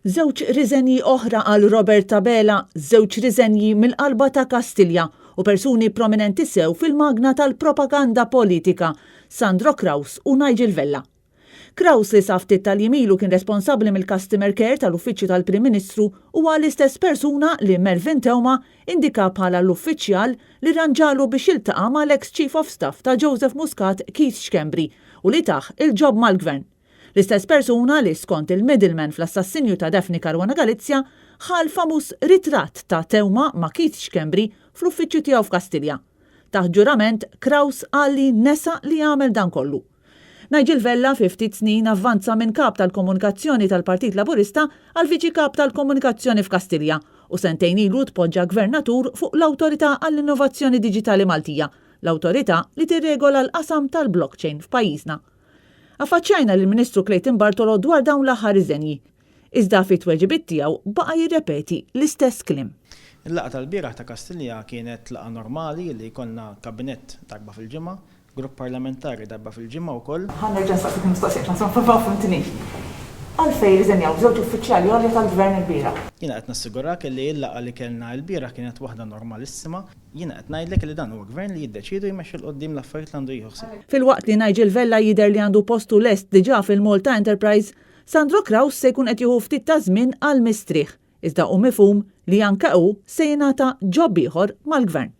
Żewġ riżenji oħra għal Robert Abela, żewġ riżenji mill-qalba ta' Kastilja u persuni prominenti sew fil-magna tal-propaganda politika, Sandro Craus u Nigel Vella. Craus li sa ftit tal-jiem ilu kien responsabbli mill-customer care tal-Uffiċċju tal-Prim Ministru huwa l-istess persuna li Melvin Theuma indika bħala l-uffiċjal li rranġalu biex jiltaqa' mal-eks Chief of Staff ta' Joseph Muscat Keith Schembri u li tah il-job mal-Gvern. L-istess persuna li, skont il-middleman fl-assassinju ta' Daphne Caruana Galizia, ħa l-famuż ritratt ta' Theuma ma' Keith Schembri fl-uffiċċju tiegħu f'Kastilja. Taħt ġurament, Craus qal li nesa li għamel dan kollu. Nigel Vella fi ftit snin avvanza minn Kap tal-Komunikazzjoni tal-Partit Laburista għal Viċi Kap tal-Komunikazzjoni f'Kastilja u sentejn ilu tpoġġa Gvernatur fuq l-Awtorità għall-Innovazzjoni Diġitali Maltija, l-awtorità li tirregola l-qasam tal-blockchain f'pajjiżna. Affaċċjajna lill-Ministru Clayton Bartolo dwar dawn l-aħħar riżenji. Iżda fit-tweġibiet tiegħu baqa' jirrepeti l-istess kliem. Il-laqgħa tal-bieraħ ta' Kastilja kienet laqgħa normali li jkollna kabinett darba fil-ġimgħa, grupp parlamentari darba fil-ġimgħa wkoll. Ħa nerġa' nsaqsik il-mistoqsija għax naħseb ma fhimtinix. Għalfejn irriżenjaw żewġ uffiċjali għolja tal-Gvern ilbieraħ? Jiena qed nassigurak li l-laqgħa li kellna ilbieraħ kienet waħda normalissima. Jiena qed ngħidlek li dan huwa Gvern li jiddeċiedi u jmexxi 'l quddiem l-affarijiet li għandu jieħu ħsieb. Filwaqt li Nigel Vella jidher li għandu postu lest diġà fil-Malta Enterprise, Sandro Craus se jkun qed jieħu ftit taż-żmien għall-mistrieħ, iżda hu mifhum li anke hu se jingħata job ieħor mal-Gvern.